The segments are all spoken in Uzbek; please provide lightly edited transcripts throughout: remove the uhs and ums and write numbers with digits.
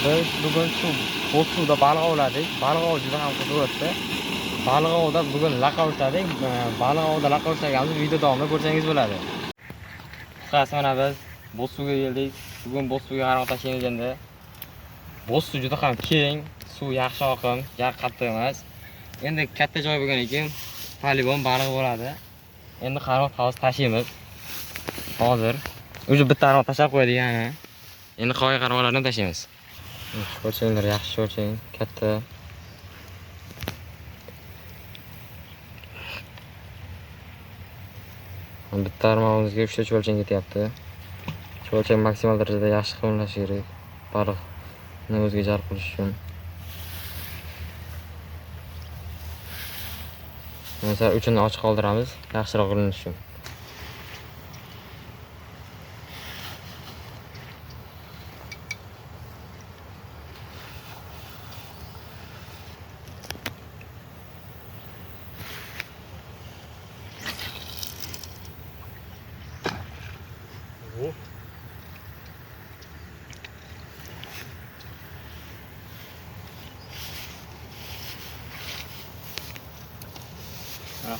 Biz bugun shu Bo'zsuvda baliq ovladik. Baliq ovi juda ham qiziq o'tdi. Baliq ovida bugun laqa ushladik. Baliq ovida laqa ushlaganimiz video davomida ko'rsangiz bo'ladi. Qisqasi mana biz Bo'zsuvga keldik. Bugun Bo'zsuvga qarmoq tashlaymiz endi. Bo'zsuv juda ham keng, suv yaxshi oqim, ja qattiq emas. Endi katta joy bo'lgan ekan, polibon baliq bo'ladi. Endi qarmoq hozir tashlaymiz. Hozir уже bitta qarmoq tashlab qo'ydik yana. Endi qolgan qarmoqlarni ham tashlaymiz. Ko'rsanglar yaxshi ko'rsang, katta. Bitta qarmog'imizga 3 ta chuvalchang ketyapti. Chuvalchang maksimal darajada yaxshi qilinlashi kerak. Baliqni o'ziga jalb qilish uchun. Masalan, uchini ochiq qoldiramiz, yaxshiroq qilinishi uchun.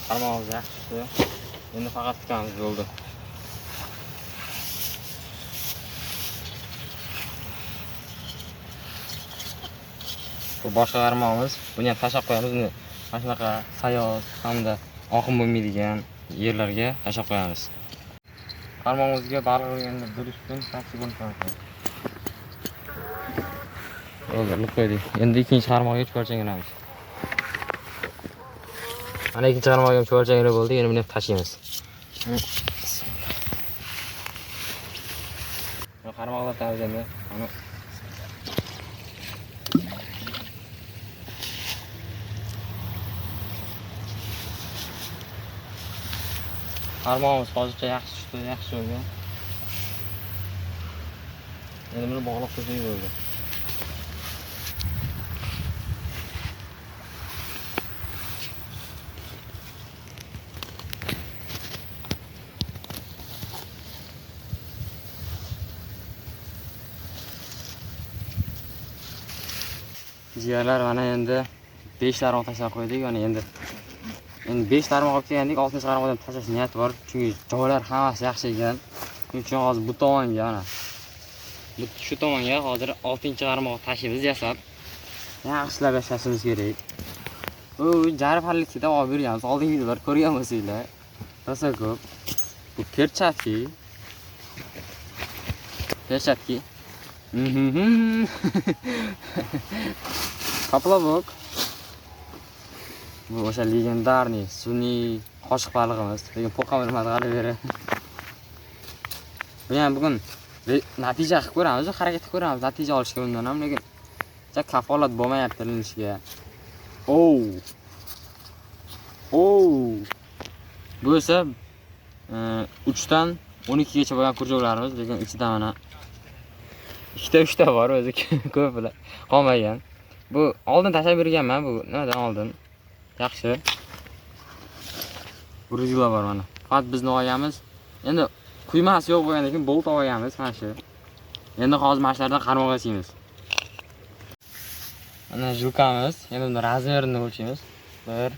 Qarmog'imiz yaxshi tushdi. Endi faqat kutamiz bo'ldi. Bu boshqa qarmog'imiz. Buni ham tashlab qo'yamiz. Buni mana shunaqa sayoz hamda oqim bo'lmaydigan yerlarga tashlab qo'yamiz. Qarmog'imizga baliq urganda bilish uchun tavsiya bo'ladi. Bo'ldi, ilib qo'ydik. Endi ikkinchi qarmog'ga chuvalchang ilamiz. Mana ikkinchi qarmog'ga ham chuvalchang ilib bo'ldi. Endi buni ham tashlaymiz. Mana qarmoqlar tamiz endi. Mana qarmog'imiz hozircha yaxshi tushdi, yaxshi bo'lgan. Endi buni bog'lab qo'ysak bo'ldi. Jigarlar mana endi 5 tarmoq tashlab qo'ydik. Mana endi 5 tarmoq olib kelgandik, 6 tarmoqdan tashlash niyati bor. Chunki joylar hammasi yaxshi ekan. Shuning uchun hozir bu tomonga mana shu tomonga hozir 6-tarmoq tashlaymiz yasab. Yaxshilab yashashimiz kerak. U jarfarlikda olib yurganmiz. Oldingi videolar ko'rgan bo'lsanglar, rosa ko'p. Bu perchatki. Perchatki. Поплавок. Bu o'sha legendarniy sun'iy qoshiq balig'imiz. Lekin po'qam urmadi hali beri. Buni ham bugun natija qilib ko'ramiz, harakat qilib ko'ramiz, natija olishga bundan ham, lekin kafolat bo'lmayapti ilinishiga. Oh. Oh. Bu esa 3 dan 12 gacha bo'lgan kurchoklarimiz, lekin ichida mana 2 ta 3 ta bor o'zi ko'p bilan qolmagan. Bu oldin tashlab berganman, bu nimadan oldin. Yaxshi. Gruzila bor mana. Faqat bizni olganmiz. Endi quymasi yo'q bo'lgandan keyin bolt olganmiz mana shu. Endi hozir mana shulardan qarmoq yasaymiz. Mana jilkamiz. Endi buni razmerini o'lchaymiz. 1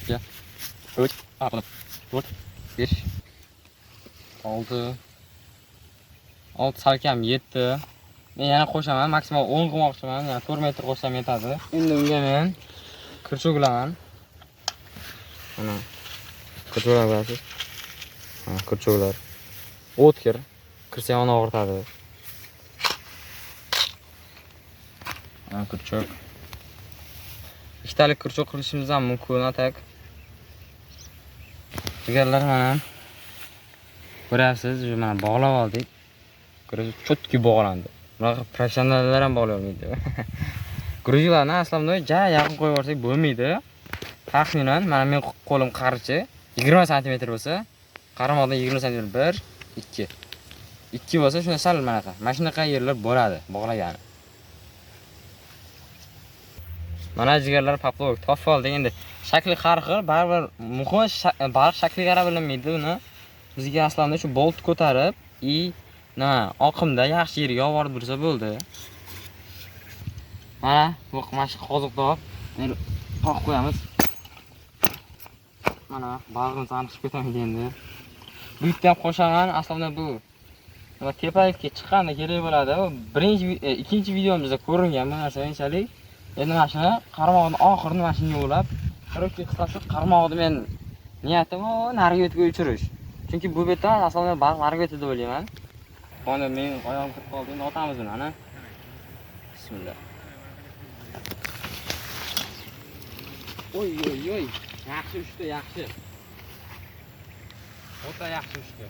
2 3 4 5 6 6 salkam 7. Men yana qo'shaman, maksimal 10 qilmoqchiman, yana 4 metr qo'shsam yetadi. Endi unga men kurchok ulaman. Mana kurchoklar bilasiz. Ha, kurchoklar. O'tkir, kirsa ham og'ritadi. Mana kurchok. Ikkitalik kurchok qilishimiz ham mumkin, atak. Jigarlar mana ko'ryapsiz, mana bog'lab oldik. Ko'rasiz, cho'tki bog'landi. Bunaqa professionallar ham bog'lay olmaydi. Gruzilarni aslida ja yaqin qo'yib yuborsak bo'lmaydi. Taxminan mana men qo'lim qarichi 20 santimetr bo'lsa, qarmoqdan 20 santimetr 1 2. 2 bo'lsa shunda sal manaqa. Mana shunaqa yerlar bo'ladi bog'lagani. Mana jigarlar поплавок topib oldik. Endi shakli har xil, baribir muhimi baliq shakliga qarab bilinmaydi uni. Bizga aslida shu bolt ko'tarib, nima oqimda yaxshi yerga olib borib tursa bo'ldi. Mana bu mana shu qoziqni olib, endi qoqib qo'yamiz. Mana balig'imiz aniq chiqib ketmaydi endi. Bu yerda ham qo'shaman, aslida bu nima tepalikka chiqqanda kerak bo'ladi. Bu birinchi ikkinchi videomizda ko'ringan bu narsa keyinchalik. Endi mana shuni qarmoqni oxirini mana shunga ulab, короче, qisqasi qarmoqni men niyatim u narigi betga uchirish. Chunki bu betda aslida baliq narigi betda deb o'ylayman. Mana men oyog'im kirib qoldi, endi otamiz buni, ana. Bismillah. Oy oy oy, yaxshi uchdi, yaxshi. O'ta yaxshi uchdi.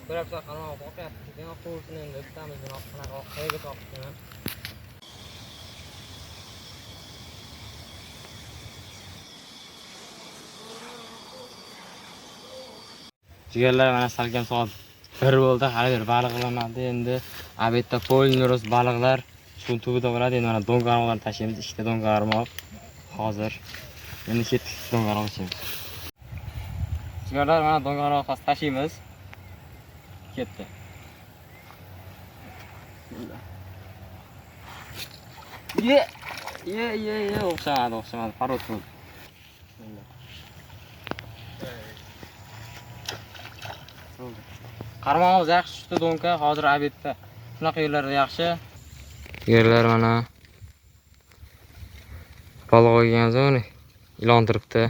Ko'rabsan, qarmoq qoqyapti. Keyin qo'shin endi tutamiz buni, qanaqa qayerga topibdi. Jigarlar, mana salkam soat 1 bo'ldi, hali bir baliq qilinmadi. Endi obedda polni rost baliqlar suv tubida bo'ladi. Endi mana do'ngarmoqlarni tashlaymiz, ikkita do'ngarmoq hozir. Endi ketdik, do'ngarmoq tashlaymiz. Jigarlar, mana do'ngarmoq hozir tashlaymiz. Ketdi. Ye, ye, ye, ye, o'xshamadi, o'xshamadi, parod bo'ldi. Qarmog'imiz yaxshi tushdi, do'nka hozir obedda. Shunaqa yerlarda yaxshi. Yerlar mana baliq olganmiz, uni ilon turibdi.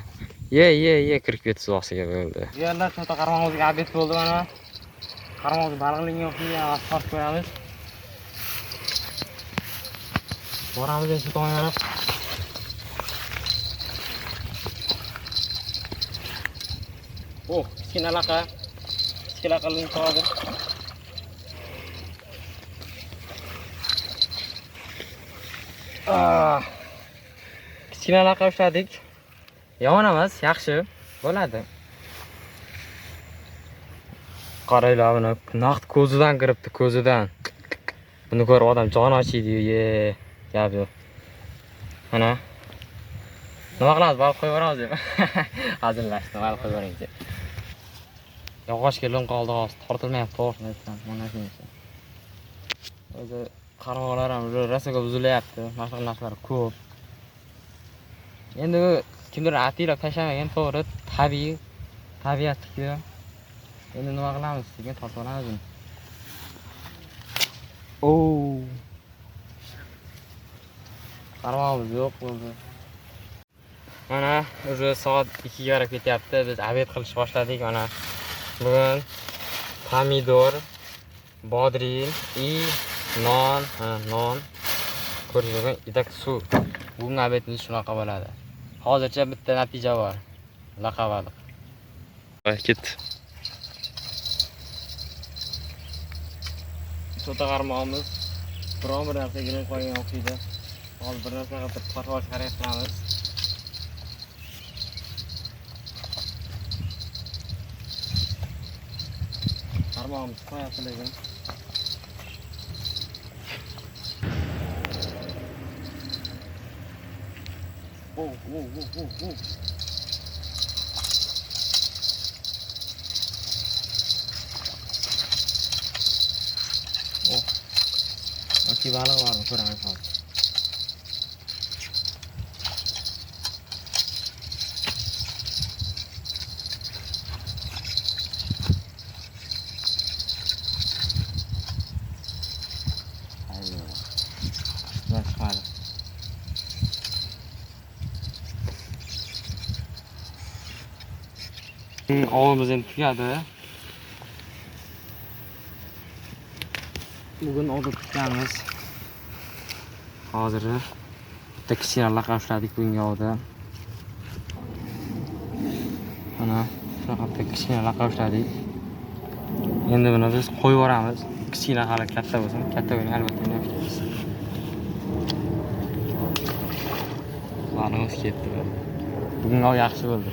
Ye, ye, ye, kirib ketdi suv ostiga bo'ldi. Yerlar cho'ta qarmog'imizga obed bo'ldi mana. Qarmog'imiz baliqlinga o'xshagan, tortib qo'yamiz. Boramiz endi shu tomonga. Oh, kichkina laqa. Kichkina laqaning hozir. Ah. Kichkina laqa ushladik. Yomon emas, yaxshi bo'ladi. Qaranglar buni, naqd ko'zidan kiribdi, ko'zidan. Buni ko'rib odam jon ochiydi, ye, gap yo'q. Mana. Nima qilamiz? Baliq qo'yib yuboramiz deb. Hazillashdim, baliq qo'yib yuboring deb. Yog'ochga ilinib qoldi hozir, tortilmayapti, to'g'risini aytsam, mana shunisi. O'zi qarmoqlar ham rosa ko'p uzilyapti, mana shunaqa narsalar ko'p. Endi bu kimdir ataylab tashlamagan, to'g'ri, tabiiy, tabiatniki. Endi nima qilamiz? Sekin tortib olamiz buni. Oo. Qarmog'imiz yo'q bo'ldi. Mana уже soat 2 ga qarab ketyapti. Biz obed qilishni boshladik mana. Bugun pomidor, bodring i non, ha, non. Ko'rishingiz mumkin, idak suv. Bugungi obedimiz shunaqa bo'ladi. Hozircha bitta natija bor. Laqa baliq. Ketdi. Cho'ta qarmog'imiz biron bir narsaga ilinib qolgan o'xshaydi. Hozir bir narsa qilib tortib olishga harakat qilamiz. Qarmog'imiz chiqmayapti lekin. Oh, oh, oh, oh, oh. Oh. Yoki baliq bormi ko'ramiz hozir. Chiqmadi. Ovimiz endi tugadi. Bugun ovda tutganmiz. Hozir bitta kichkina laqa ushladik bugungi ovda. Mana shunaqa bitta kichkina laqa ushladik. Endi buni biz qo'yib yuboramiz. Kichkina hali katta bo'lsin, katta bo'lgan albatta buni ushlaymiz. Balig'imiz ketdi. Bugungi ov yaxshi bo'ldi.